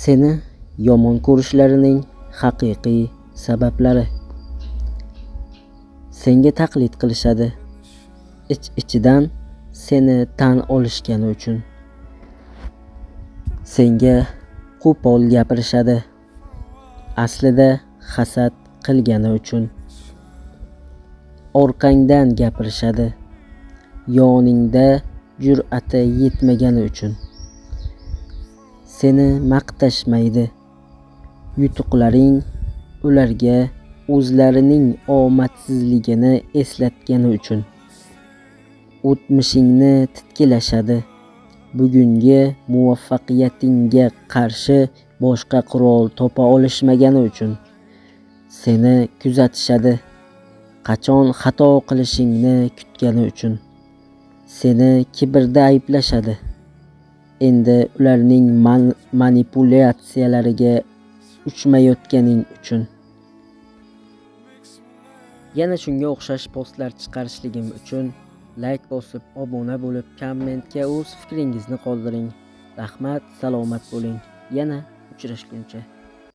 Seni yomon ko'rishlarining haqiqiy sabablari. Senga taqlid qilishadi. Ich-ichidan seni tan olishgani uchun. Senga qo'pol gapirishadi. Aslida hasad qilgani uchun. Orqangdan gapirishadi. Yoningda jur'ati yetmagani uchun. Seni maqtashmaydi. Yutuqlaring ularga o'zlarining omadsizligini eslatgani uchun. O'tmishingni titkilashadi. Bugungi muvaffaqiyatingga qarshi boshqa qurol topa olishmagani uchun. Seni kuzatishadi. Qachon xato qilishingni kutgani uchun. Seni kibrda ayblashadi. Endi ularning manipulyatsiyalariga uchmayotganing uchun. Yana shunga o'xshash postlar chiqarishligim uchun layk bosib, obuna bo'lib, kommentga o'z fikringizni qoldiring. Rahmat, salomat bo'ling. Yana uchrashguncha.